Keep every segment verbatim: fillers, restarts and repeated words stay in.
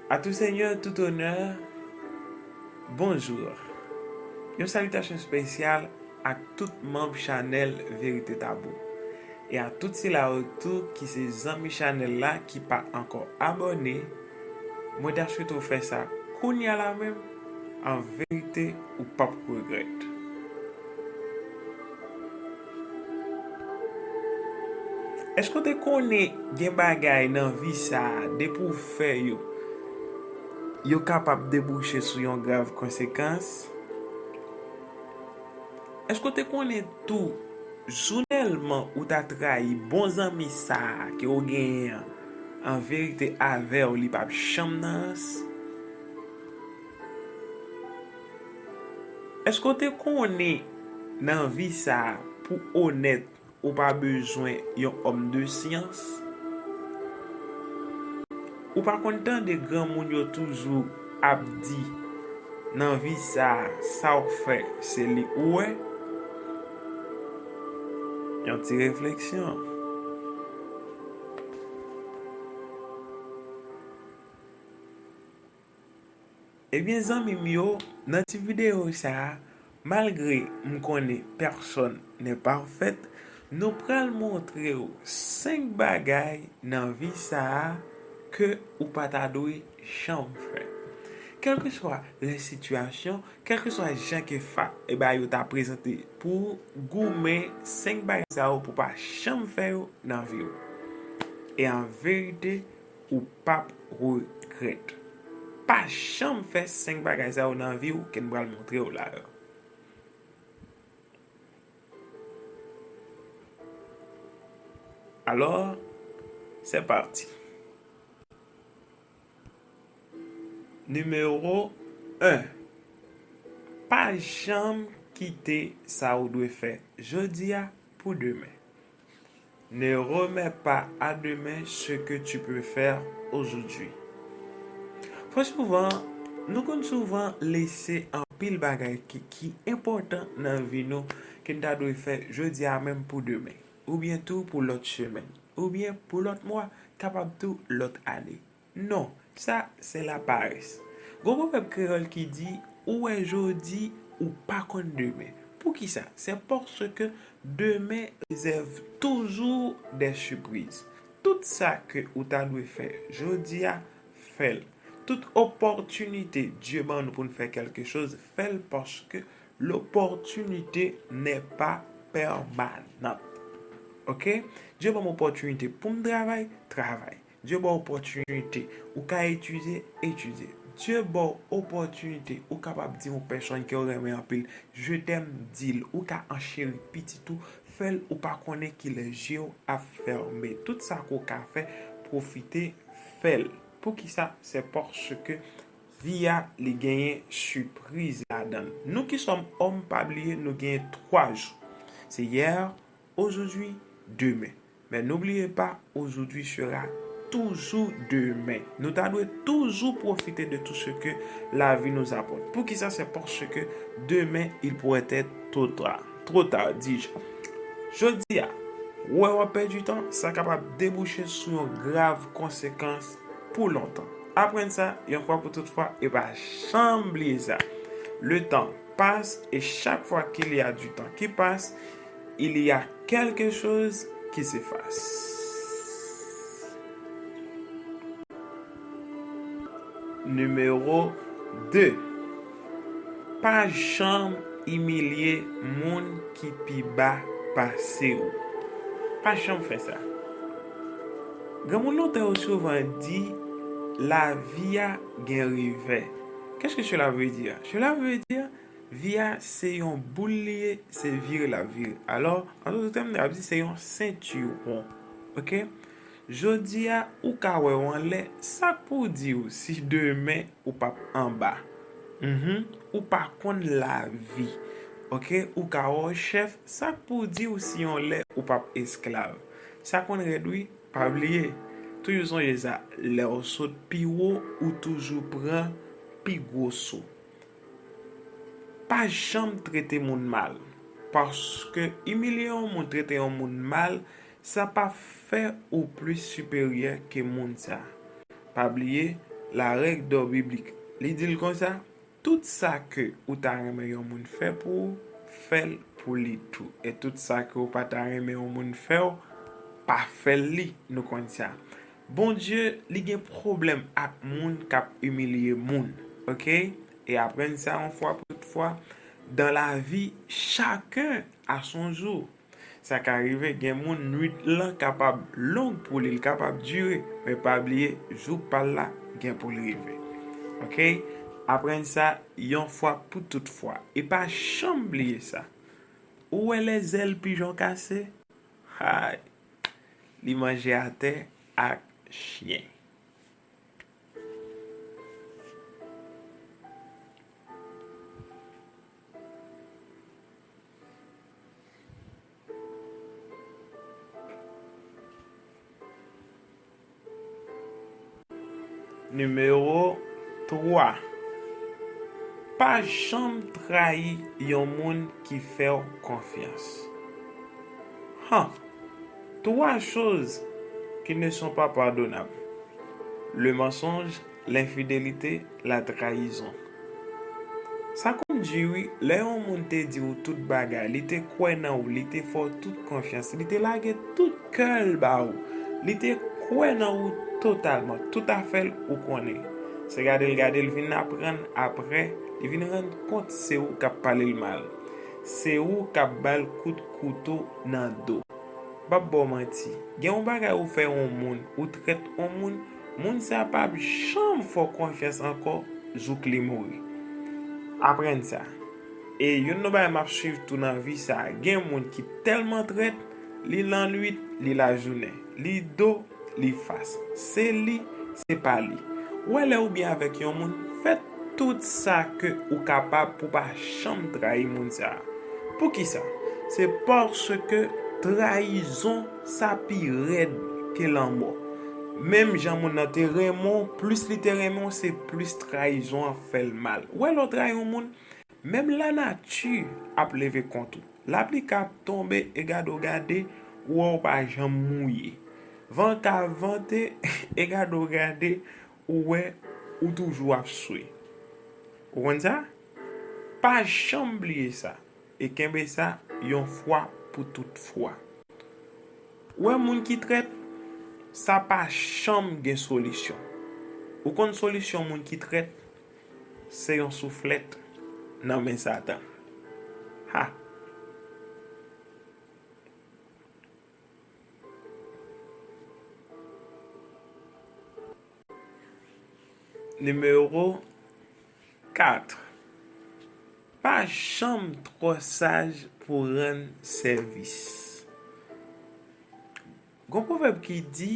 À tout seigneur, tout honneur, bonjour. Yon salitasyon espesyal ak tout manm chanèl Verite Tabou. E a tout sila yo tou ki se zanmi chanèl la ki pa ankò abòne, mwen ta swete w fè sa kounya la menm, an verite ou p ap regrèt. Èske w te konnen gen bagay nan vi sa a, depi w fè yo, yo kapab debouche sou yon grav konsekans? Èske w te konnen tou, jounèlman ou ta trayi bon zanmi sa a ke w genyen an, an verite avè w, li p ap janm nan rans? Èske w te konnen nan vi sa a, pou w onèt, ou pa bezwen yon òm de syans? Ou pa konn tande granmoun yo toujou ap di, nan vi sa a, sa w fè, se li ou wè? Yon ti refleksyon. Ebyen, zanmi m yo, nan ti videyo sa a, malgre m konnen personne n'est parfaite, nou pral montre w senk bagay nan vi sa a ke ou pa ta dwe janm fè. Kèlkeswa lè sitiyasyon, kèlkeswa jan ke fa, e bagay yo ta prezante pou ou, goumen senk bagay sa yo pou w pa janm fè yo nan vi w. E an verite, ou p ap regrèt. Pa janm fè senk bagay sa yo nan vi w ke n pral montre w la yo. Alors, c'est parti. Nimewo en. Pa janm kite sa ou dwe fè jodi a pou demen. Ne remets pas à demain ce que tu peux faire aujourd'hui. Fò souvan, nou konn souvan lese anpil bagay ki, ki enpòtan nan vi nou ke n ta dwe fè jodi a menm pou demen, oubyen tou pou lòt semèn, oubyen pou lòt mwa, kapab tou lòt ane. Non, sa se laparès. Gon pwovèb kreyòl ki di, ou wè jodi, ou pa konn demen. Poukisa? C'est parce que demain réserve toujours des surprises. Tout sa ke ou ta dwe fè jodi a, fè l. Tout opòtinite Dye ban nou pou n fè kèlke choz, fè l, paske l'opportunité n'est pas permanente. Oke? Dye ban m opòtinite pou m travay, travay. Dye ba w opòtinite, ou ka etidye, etidye. Dye ba w opòtinite, ou kapab di yon pèsonn ke w renmen anpil, je t'aime, di l, ou ka ancheri pitit ou, fè l, ou pa konnen kilè je w ap fèmen. Tout sa ke w ka fè, pwofite fè l. Poukisa? Se paske vi a, li genyen sipriz ladan l. Nous qui sommes hommes, pa bliye, nou genyen twa jou. Se yè, aujourd'hui, demain. Mais n'oubliez pas, aujourd'hui sera toujours demain. Nou ta dwe toujou pwofite de tout ce que la vie nous apporte. Poukisa? C'est parce que demain, il pourrait être trop tard. Trop tard, dis-je. Jodi a, ou wè w ap pèdi tan, sa kapab debouche sou yon grav konsekans pou lontan. Aprann sa, yon fwa pou tout fwa, e pa janm bliye sa. Le temps passe et chaque fois qu'il y a du temps qui passe, il y a quelque chose qui s'efface. Nimewo de. Pa janm imilye moun ki pi ba pase w. Pa janm fè sa. Granmoun lontan yo souvan di, lavi a gen revè. Qu'est-ce que cela veut dire? Cela veut dire, vi a se yon boul li ye, se vire l ap vire. Alò, an dòt tèm, n ap di se yon sentiwon. Oke? Jodi a, ou ka wè w anlè, sa k pou di w si demen ou p ap anba? Mhm. Ou pa konn lavi. Oke? Ou ka wè w chèf, sa k pou di w si yon lè ou p ap esklav? Sa konn rèd wi, pa bliye. Toujou sonje sa, lè w sot pi wo, ou toujou pran pi gwo so. Pa janm trete moun mal. Paske imilye yon moun, trete yon moun mal, sa pa fè ou plis siperyè ke moun sa. Pa bliye, la règle d'or biblik. Li di l konsa, tout sa ke ou ta renmen yon moun fè pou ou, fè l pou li tou. E tout sa ke ou pa ta renmen yon moun fè w, pa fè l li. Nou konn sa. Bondye, li gen pwoblèm ak moun k ap imilye moun. Oke? E aprann sa yon fwa pou tout fwa. Dans la vie, chacun a son jour. Sa ka rive, gen moun nwit lan kapab long pou li, l kapab dire, men pa bliye, jou pa l la gen pou l rive. Oke? Aprann sa yon fwa pou tout fwa. E pa janm bliye sa. Ou wè lè zèl pijon kase? Hay! Li manje atè ak chen. Nimewo twa. Pa janm trayi yon moun ki fè w konfyans. Han! Trois choses qui ne sont pas pardonnables. Le mensonge, l'infidélité, la trahison. Sa konn di wi, lè yon moun te di w tout bagay, li te kwè nan ou, li te fè w tout konfyans, li te lage tout kè l ba ou, li te kwè nan ou totalman, tout afè l ou konnen. Se gade l gade l vin aprann apre, li vin rann kont se ou k ap pale l mal. Se ou k ap ba l kout kouto nan do. M p ap ba w manti. Gen yon bagay ou fè yon moun, ou trèt yon moun, moun sa p ap janm fè w konfyans ankò jouk li mouri. Aprann sa. E youn nan bagay m ap swiv tou nan vi sa a, gen moun ki tèlman trèt, li lannwit, li lajounen, li do, li fas. Se li, se pa li. Ou wè lè ou byen avèk yon moun, fè tout sa ke ou kapab pou pa janm trayi moun sa a. Poukisa? Se paske trayizon sa pi rèd ke lanmò. Menm jan moun nan te renmen w, plis li te renmen w, se plis trayizon an fè l mal. Ou wè lè w trayi yon moun, menm lanati ap leve kont ou. Lapli ka ap tonbe e gade w gade, ou wè w pa janm mouye. Van ka vante e gade w gade, ou wè ou toujou ap swe. Ou konn sa? Pa janm bliye sa. E kenbe sa yon fwa pou tout fwa. Ou wè moun ki trèt, sa pa janm gen solisyon. Ou konn solisyon moun ki trèt? Se yon souflèt nan men Satan. Ha! Nimewo kat. Pa janm twò saj pou rann sèvis. Gon pwovèb ki di,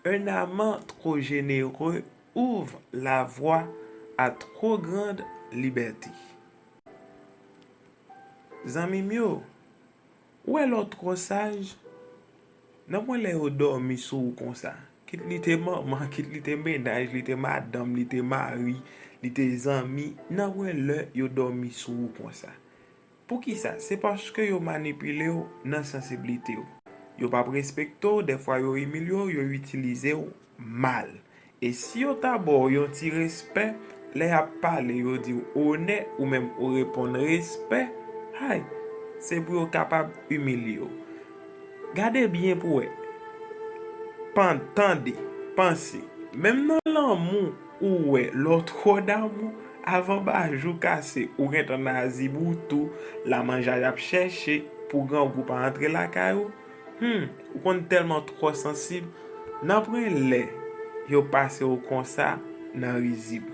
un amant trop généreux ouvre la voie à trop grande liberté. Zanmi m yo, ou wè lè w twò saj, nan pwen lè yo dòmi sou ou konsa. Kit li te manman, kit li te mennaj, li te madanm, li te mari, li te zanmi, nan pwen lè yo dòmi sou ou konsa. Poukisa? Se paske yo manipile w nan sansiblite w. Yo p ap respekte w, dèfwa yo imilye w, yo itilize w mal. E si yo ta ba w yon ti respè, lè y ap pale, yo di w onè, ou menm ou reponn respè, hay, se pou yo kapab imilye w. Gade byen pou w wè. Pan, tande, panse. Menm nan lanmou ou wè, lè w twò damou, avan bajou kase, ou gentan nan azib ou tou, lamanjay ap chèche pou grangou pa antre lakay ou. Hmm, ou konn tèlman twò sansib, nan pwen lè yo pase w konsa nan rizib.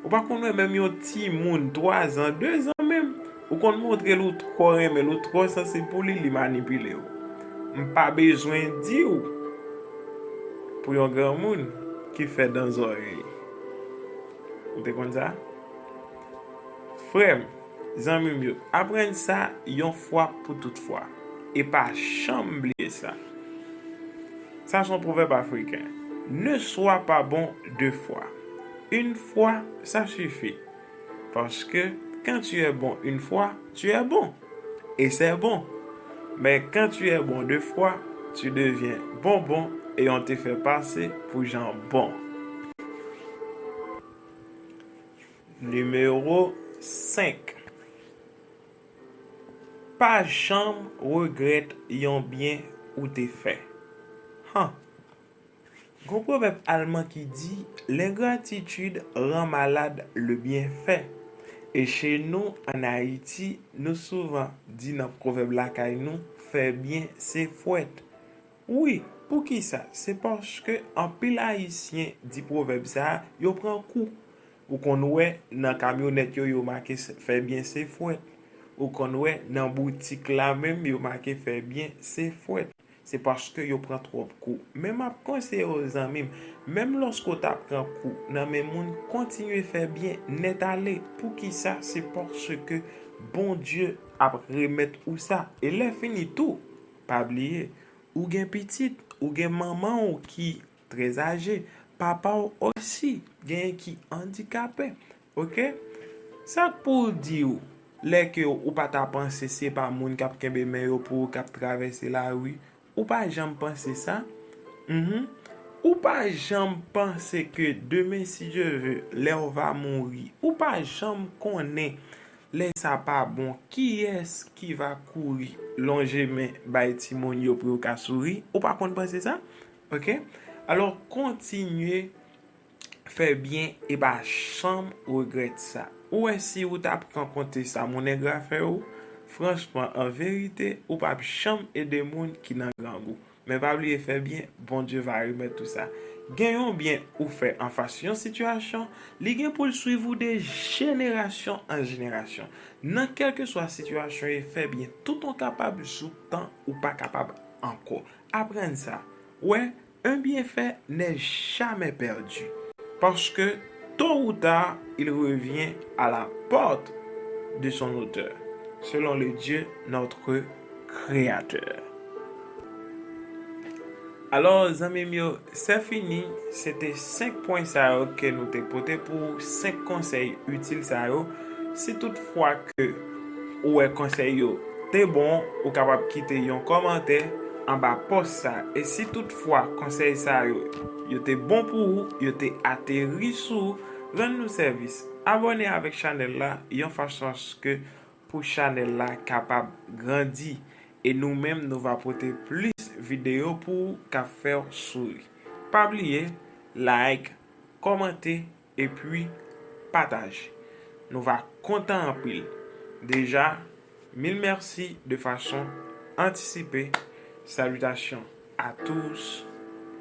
Ou pa konn wè menm yon timoun twa zan, de zan menm, ou konn montre l ou twò renmen l, ou twò sansib pou li, li manipile w. M pa bezwen di w pou yon granmoun ki fè dan zòrèy. Ou te konn sa? Frè m, zanmi m yo, aprann sa yon fwa pou tout fwa. E pa janm bliye sa. Sa se yon pwovèb afriken. Ne sois pas bon deux fois. Une fois, ça suffit. Parce que quand tu es bon une fois, tu es bon. Et c'est bon. Mais quand tu es bon deux fois, tu deviens bonbon et on te fait passer pour jambon. Nimewo senk. Pa janm regrèt yon byen ou te fè. Han! Gon pwovèb alman ki di, L'ingratitude rend malade le bienfait. E chez nous, en Haïti, nou souvan di nan pwovèb lakay nou, fè byen se fwèt. Wi, poukisa? Se paske anpil Ayisyen di pwovèb sa a, yo pran kou. Ou konn wè nan kamyonèt yo, yo make s- fè byen se fwèt. Ou konn wè nan boutik la menm, yo make fè byen se fwèt. Se paske yo pran twòp kou. Men m ap konseye w, zanmi m, menm lòske w ta pran kou nan men moun, kontinye fè byen nèt ale. Poukisa? Se paske Bondye ap remèt ou sa. E lè fini tou, pa bliye, ou gen pitit, ou gen manman w ki trè aje, papa w osi genyen ki andikape. Oke? Sa k pou w di w, lè ke ou pa ta panse se pa moun k ap kenbe men yo pou ou k ap travèse lari, ou pa janm panse sa? Mhm. Ou pa janm panse ke demen, si Dye ve, lè w va mouri, ou pa janm konnen lè sa pa bon, kiyès ki va kouri lonje men bay timoun yo pou yo ka souri? Ou pa konn panse sa? Oke? Alò, kontinye fè byen e pa janm regrèt sa. Ou wè, si ou ta pran konte sa moun engra fè ou, franchman, an verite, ou p ap janm ede moun ki nan grangou. Men pa bliye fè byen, Bondye va remèt ou sa. Gen yon byen ou fè anfas yon sitiyasyon, li gen pou l swiv ou de jenerasyon an jenerasyon. Nan kèlkeswa sitiyasyon e, fè byen tout ou kapab joutan ou pa kapab ankò. Aprann sa. Wè, un bienfait n'est jamais perdu. Parce que tôt ou tard, il revient à la porte de son auteur, selon le Dieu, notre Créateur. Alò, zanmi m yo, se fini. Se te senk pwen sa yo ke nou te pote pou ou, senk konsèy itil sa yo. Si toutfwa ke ou wè konsèy yo te bon, ou kapab kite yon kòmantè anba pòs sa. E si toutfwa konsèy sa yo, yo te bon pou ou, yo te ateri sou ou, rann nou sèvis. Abòne avèk chanèl la, yon fason aske pou chanèl la kapab grandi. E nou menm, nou va pote plis videyo pou ou k ap fè w souri. Pa bliye, like, kòmante, epi pataje. Nou va kontan anpil. Deja, mil mèsi de fason antisipe. Salutations à tous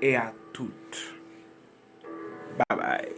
et à toutes. Bye bye.